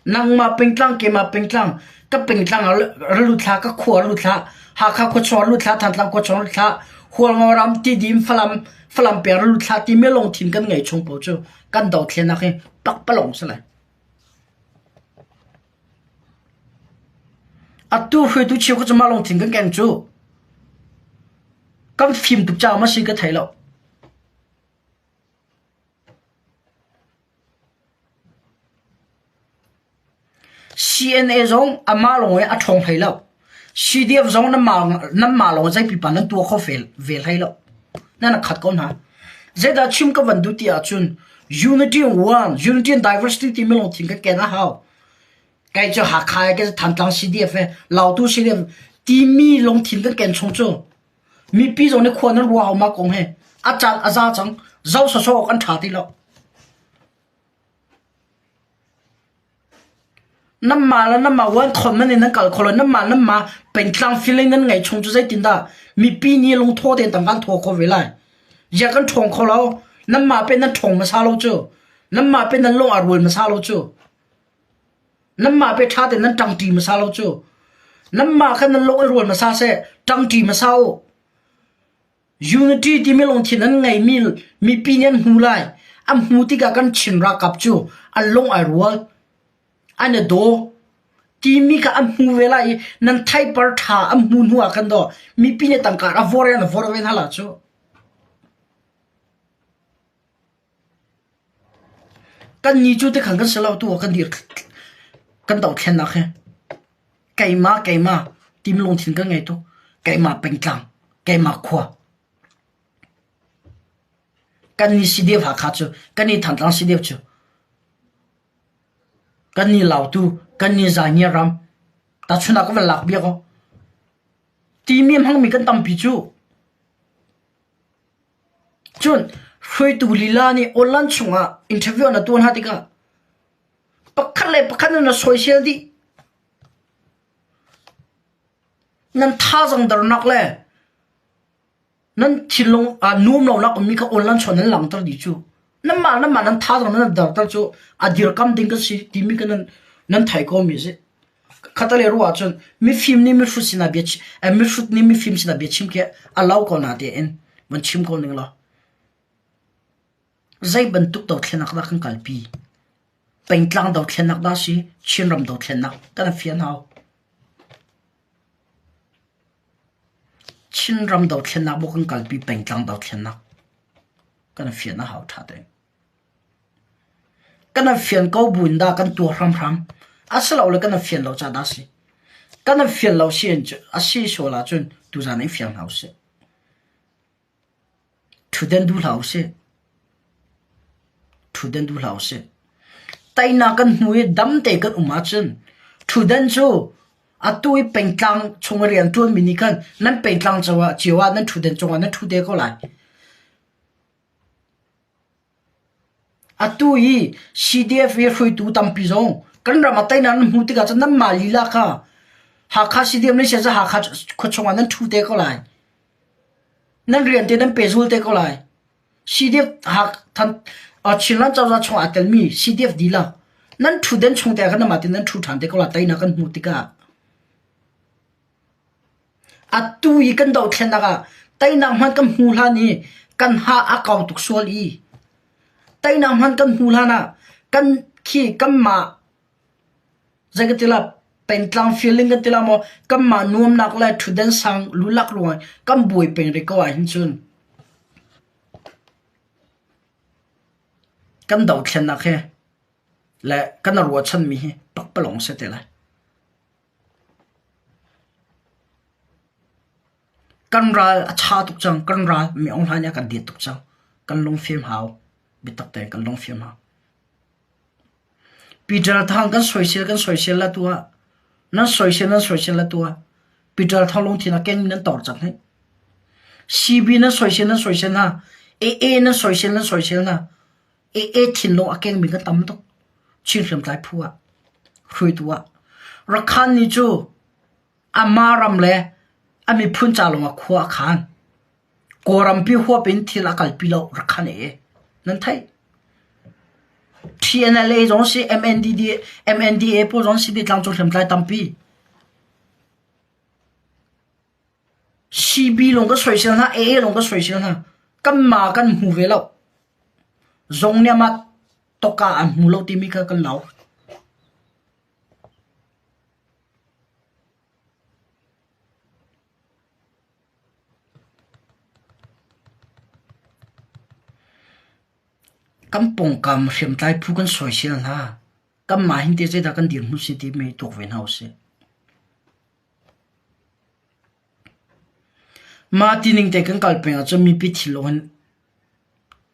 S1: Nangmah pengtlang, keimah pengtlang, ka pengtlang ah ra lut hlah, ka khua ra lut hlah, Hakha khuachung ra lut hlah, Thantlang khuachung ra lut hlah, Hualngo ram, Tidim, Falam, Falam peng ra lut hlah timi lungthin kan ngei chung paoh cu kan dothlennak hi pakpalawng si lai. Atu hruaitu cheukhat cu mah lungthin kan keng cu kan fim tuk caah ma si ka thei lo. CNA zong amah lawng in a ṭhawng hlei lo. CDF zong nanmah lawng zei pipa nan tuah kho ve hlei lo. Nan khat ko hna. Zeidah chim ka van duh ti ahcun unity in one, unity and diversity timi lungthin kan ken a hau. Kei cu Hakha ke Thantlang CDF he Lautu CDF timi lungthin kan ken chung cu Mipi zong nih khua nan ruah hau mah kong hi a caan a za cang. Zoh sawsawh awk an ṭha ti lo. Nanmah le nanmah uan thawn nan in nan kal kho lo. Nanmah nanmah pengtlang feeling nan ngeih chung cu zeitindah mipi nih lungthaw tein tam kan thaw kho ve lai. Ziah kan ṭhawng kho lo. Nanmah pe nan ṭhawng hmasa lo cu. Nanmah pe nan lung a rual hmasa lo cu. Nanmah pe ṭha tein nan ṭangṭi hmasa lo cu. Nanmah kha nan lung i rual hmasa seh, ṭangṭi hmasa u. Unity timi lungthin an ngeimi mipi nih an hmu lai. An hmu tikah kan Chin ralkap cu an lung ai rual, an i daw timi kha an hmu ve lai i nan theipar ṭha an hmu hnu ah khan daw mipi nih tangka a vor in an vor ve hna la cu. Kannih cu tikhan kan si lo, tu ah kan dir kan dothlennak hi keimah keimah timi lungthin kan ngei tuk. Keimah pengtlang, keimah khua. Kan ni CDF Hakha cu kan ni Thantlang CDF cu kan ni Lautu kan ni Zaangiar ram tahchunh ah ka van lak bia ko. Timi hmangmi kan tampi cu. Cun hruaitu lila nih online chungah interview na tuah hna tikah pakhat le pakhat na soisel dih. Nan thazaang dernak le nan thinlung aa nuam lonak ummi kha online chuan nan langhter dih cu. Nanmah nanmah nan thazaang nan derter cu a dirkam ding kan si timi kha nan nan theih komi a si. Khattelei ruah ahcun mifim nih mihrut sinah bia mihrut nih mifim sinah bia chim khi a lo ko na tiin van chim ko ning law. Zei bantuk dothlennak dah kan kalpi? Pengtlang dothlennak dah si? Chinram dothlennak kan fian hau. Chinram dothlennak maw kan kalpi pengtlang dothlennak kan fian a hau ṭha tein. Kan fian ko buin dah kan tuah hramhram. Asilole kan fian lo caah dah a si. Kan fian lo si a si sual ahcun tuzaan i fiang hna usih. Ṭhutden duh hlah usih. Ṭhutden duh hlah usih. Teinak kan hmu i dam te kan um ahcun ṭhutden cu atu i pengtlang chung i rian ṭuanmi nih khan nan pengtlang cio ah nan ṭhutden cungah nan ṭhu te ko lai. Atu hi CDF i hruaitu tampi zong kan ram ah teinak nan hmuh tikah cun nanmah lila kha Hakha CDF nan si ahcun Hakha khuachung ah nan ṭhu te ko lai. Nan rian te nan pehzul te ko lai. CDF Chinland cozah chung aa telmi CDF dihlak nan ṭhutden chung te ah khan nanmah tein nan ṭhu ṭhan te ko lai teinak kan hmuh tikah. Atu i kan dohthlennak ah teinak hmanh kan hmu hlan i kan ha a kau tuk sual i teinak hmanh kan hmu hlan ah kan khi kanmah zei ka ti la pengtlang feeling kan ti la maw kanmah nuamnak le ṭhutden sang lulak ruangah kan buai peng rih ko ahhin cun kan dohthlennak hi le kan ruahchanmi hi pakpalawng si te lai. Kan ral a ṭha tuk cang. Kan ral mi Aung Hlaing nih a kan det tuk cang. Kan lungfim hau. Biatak tein kan lungfim hau. Peter Thang kan soisel kan soisel la tu ah nan soisel nan soisel la tu ah Peter Thang lungthin a keng nan tor cang hih. CB nan soisel nan soisel hna. AA nan soisel nan soisel hna. AA thinlung a kengmi kan tam tuk. Chin hriamtlai phu ah, hruaitu ah. Rakhan nih cu amah ram le a miphun ca lawngah khua a khan. Kawlrampi huap in thil a kalpi lo Rakhan AA. Nan theih? TNLA zong si, MNDD, MNDA pawl zong si ti tlangcung hriamtlai tampi. CB lawng ka soisel hna, AA lawng ka soisel hna. Kanmah kan hmu ve lo. Zong nih amah tawka an hmu lo timi kha kan lau. Kan pawngkam hriamtlai phu kan soisel hna. Kanmah hin te zeidah kan dirhmun si timi tuak ve hna usih. Mah tining te kan kal peng ahcun mipi thinlung hin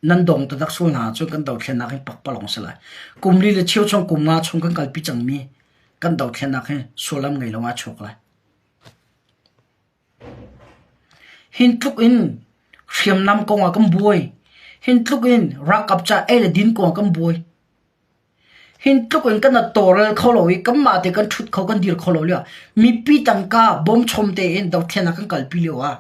S1: nan dong taktak sual hna ahcun kan dothlennak hi pakpalawng si lai. Kum li le cheu chung kum nga chung kan kalpi cangmi kan dothlennak hi sullam ngei lo ah chuak lai. Hin tluk in hriamnam kong ah kan buai. Hin tluk in ralkap ca ei le din kong ah kan buai. Hin tluk in kan tawlrel kho lo i kanmah te kan ṭhut kho kan dir kho lo lioah mipi tangka bawmchom tein dothlennak kan kalpi lioah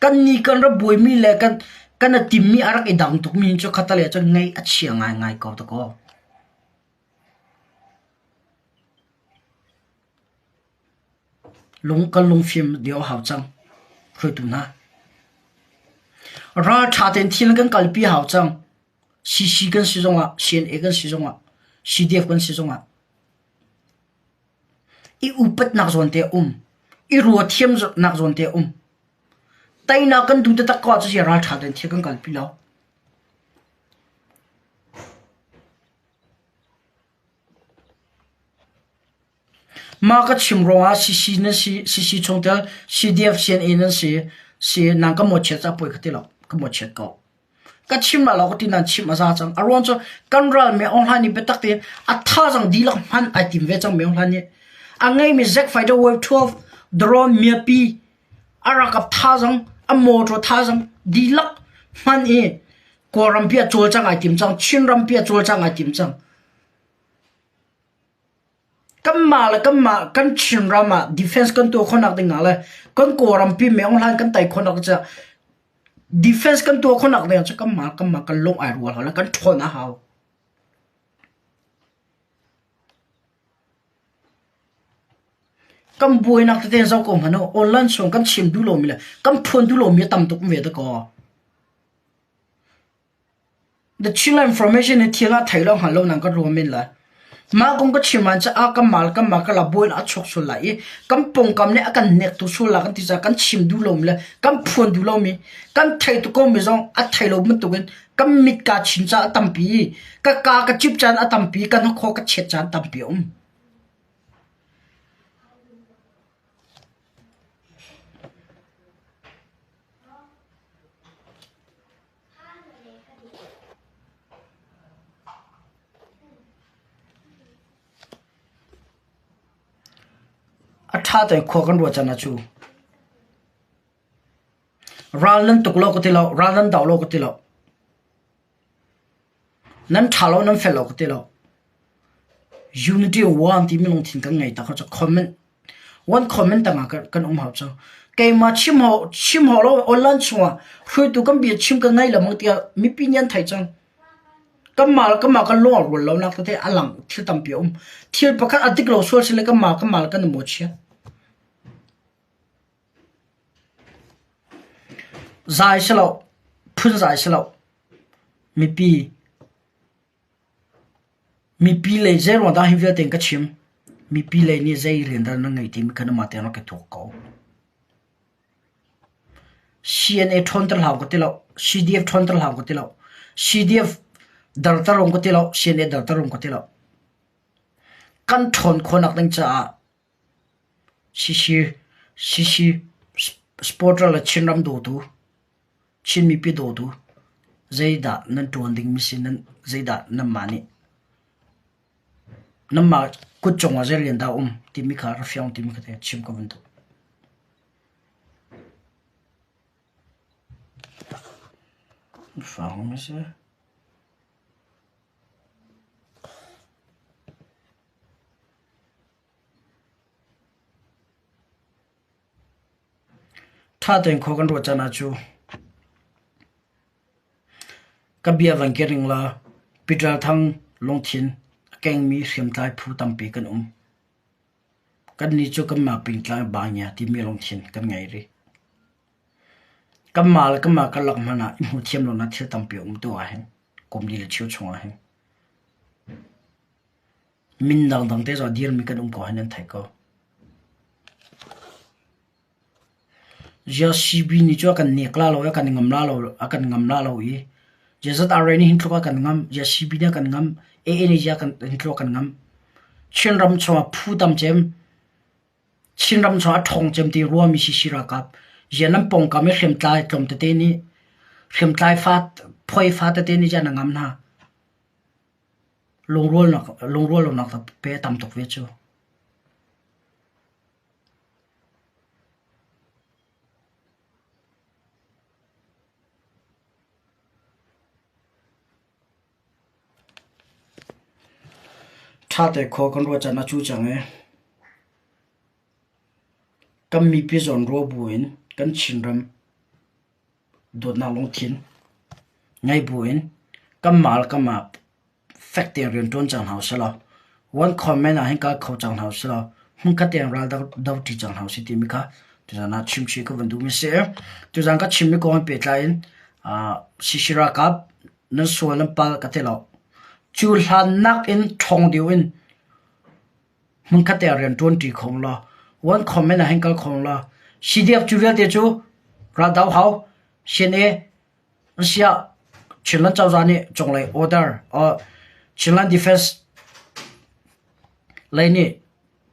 S1: kannih kan rak buaimi le kan kan i timmi a rak i dang tukmi cu khattelei ah cun ngaih a chia ngaingai ko dakaw. Lung kan lungfim deuh a hau cang hruaitu hna. Ralṭha tein thil kan kalpi a hau cang. CC kan si zongah, CNA kan si zongah, CDF kan si zongah i upatnak zawn te a um. I ruathiamnak zawn te a um. Teinak kan duh taktak ko ahcun ralṭha tein thil kan kalpi lo. Mah ka chim ruangah CC nan si, CC chungtel, CDF, CNA nan si, si nang ka mawchiat ca puai kha ti lo, ka mawchiat ko. Ka chim la lo ka ti nan chim a za cang. A ruang cu kan ral Min Aung Hlaing nih biatak tein a thazaang dihlak hman ai tim ve cang Min Aung Hlaing nih. A ngeimi Zack Fighter Wave 12 drone miapi a ralkap thazaang a motor thazaang dihlak hman i Kawlram pi a cawlcang ai tim cang. Chinram pi a cawlcang ai tim cang. Kanmah le kanmah kan Chinram ah defense kan tuah khawhnak ding ah le kan Kawlram pi Min Aung Hlaing kan tei khawhnak caah defense kan tuah khawhnak ding ah cun kanmah kanmah kan lung ai rual hau le kan ṭhawn a hau. Kan buainak tete zoh ko hmanh u, online chung kan chim duh lomi le kan phuan duh lomi a tam tuk ve dakaw. The Chinland Information hi thil ah thei lo hngal lo nang kan ruam men lai. Mah kong ka chim ahcun a kan mal kan mah ka la buai a chuak sual lai i kan pawngkam nih a kan nek tu sual la kan ti caah kan chim duh lomi le kan phuan duh lomi kan thei tuk komi zong a thei lo bantukin kan mit ka chin caah a tampi i ka ka ka cip caan a tampi kan hnakhaw ka chiat caan tampi a um. A ṭha tein khua kan ruah caan ah cu ral nan tuk lo ka ti lo, ral nan do lo ka ti lo. Nan ṭha lo, nan fel lo ka ti lo. Unity one timi lungthin kan ngei tak cu comment one comment tangah kan um hau cu. Keimah chim ho chim ho lo online chungah hruaitu kan bia chim ka ngai lamang tiah mipi nih an theih cang. Kanmah le kanmah kan lung a rual lonak tete a lang thil tampi a um. Thil pakhat a dik lo sual sile kanmah kanmah le kan i mawhchiat. Zai si lo, phun zai si lo. Mipi mipi lei zeiruang dah hi vialte in ka chim? Mipi lei nih zei rian dah nan ngeih timi kha nangmah tein rak i tuak ko. CNA ṭhawnter hlah ka ti lo. CDF ṭhawnter hlah ka ti lo. CDF darter um ka ti lo. CNA darter um ka ti lo. Kan ṭhawn khawhnak ding caah CC, CC supporter le Chinram dawtu, Chin mipi dawtu, zeidah nan ṭuan dingmi si nan zeidah nanmah nih nanmah kut cungah zei rian dah a um timi kha ra fiang timi kha chim ka van duh. Fang mi si. Ṭha tein khua kan ruah caan ah cu ka bia van ka ring la Peter Thang lungthin a kengmi hriamtlai phu tampi kan um. Kannih cu kanmah pingtlang bangya timi lungthin kan ngei rih. Kanmah le kanmah karlak hmanh ah i hmu thiam lonak thil tampi a um tu ahhin kum li le cheu chung ahhin Min dangdang te zong a dirmi kan um ko hi nan theih ko. JCB nih cu a kan nek la lo i a kan ngam la lo a kan ngam la lo i JZRA nih hin tluk a kan ngam JCB nih a kan ngam AA nih a kan hin tluk a kan ngam Chinram chungah phu tam cem Chinram chungah a ṭhawng cem ti ruami CC ralkap zian nan pawngkam i hriamtlai tlawm tete nih hriamtlai fa phoi fa tete nih zian a ngam hna. Lungrual lonak pe a tam tuk ve cu. Ṭha te khua kan ruah caan a cu cang i kan mipi zawn ruah buin kan Chinram dawtnak lungthin ngei buin kanmah le kanmah fek tein rian ṭuan cang hna usih law one comment ah hin kal kho cang hna usih law hmunkhat tein ral do ṭi cang hna usih timi kha tuzan ah chimchih ka van duhmi a si. Tuzan ka chimmi kong he pehtlai in CC ralkap nan sual nan pal ka ti lo. Cu hlan nakin ṭhawng deuh in hmunkhat te ah rian ṭuan ṭi kho law one comment ah hin kal kho law CDF cu vialte cu raldoh hau CNA siah Chinland cozah nih cunglei order or Chinland Defense lei nih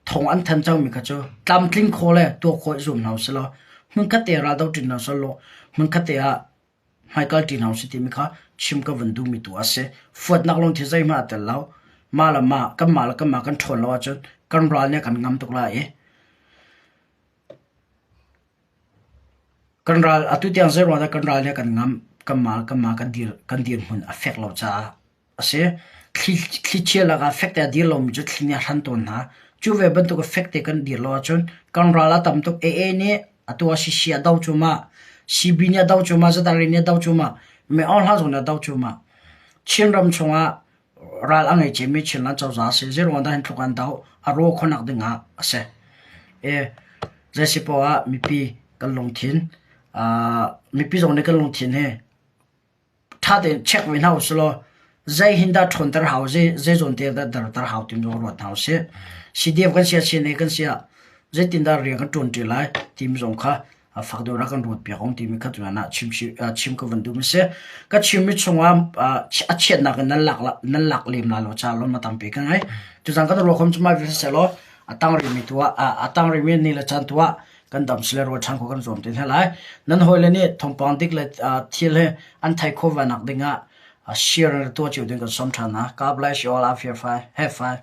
S1: thong an than cangmi kha cu tlamtling khawh le tuah khawh i zuam hna usih law hmunkhat te ah raldoh ṭin hna usih law hmunkhat te ah. Hmaikal ṭi hna usih timi kha chim ka van duhmi tu a si. Fuatnak lungthin zeihmanh a tel lo. Mah le mah kanmah le kanmah kan ṭhawn lo ahcun kan ral nih a kan ngam tuk lai i kan ral atu tiang zeiruang dah kan ral nih a kan ngam kanmah le kanmah kan dir kan dirhmun a fek lo caah a si. Thlichia lakah fekte a dir lomi cu thli nih a hran tawn hna. Cu ve bantuk in fekte kan dir lo ahcun kan ral a tam tuk. AA nih atu ah CC a do cuahmah, CB nih a do cuahmah, ZRA nih a do cuahmah, Min Aung Hlaing zong nih a do cuahmah. Chinram chungah ral a ngei ciami Chinland cozah a si. Zeiruang dah hin tluk an doh? A raw khawhnak ding ah a si. E, zei si poah ah mipi kan lungthin, mipi zong nih kan lungthin hi ṭha tein check ve hna usih law zei hin dah ṭhawnter hau, zei zei zawn te dah derter hau timi zong ruat hna usih. CDF kan si ah CNA kan si ah zeitindah rian kan ṭuanṭi lai timi zong kha fak deuh rak kan ruat piak ung timi kha tuan ah chim chim ka van duh mi si. Ka chimmi chungah a chiatnak in nan lak nan lak lem lai lo ca lawm a tampi ka ngei. Tuzan kan ruah khom cu mai vi seh law a tang rimi tu ah a tang rimi ni le caan tu ah kan dam sile rual ṭhan khawh kan zuam te hna lai. Nan hawile nih thawngpang dik le thil hi an theih khawh ve nak ding ah share tuah cio ding kan sawm ṭhan hna. God bless you all. Have fun. Have fun.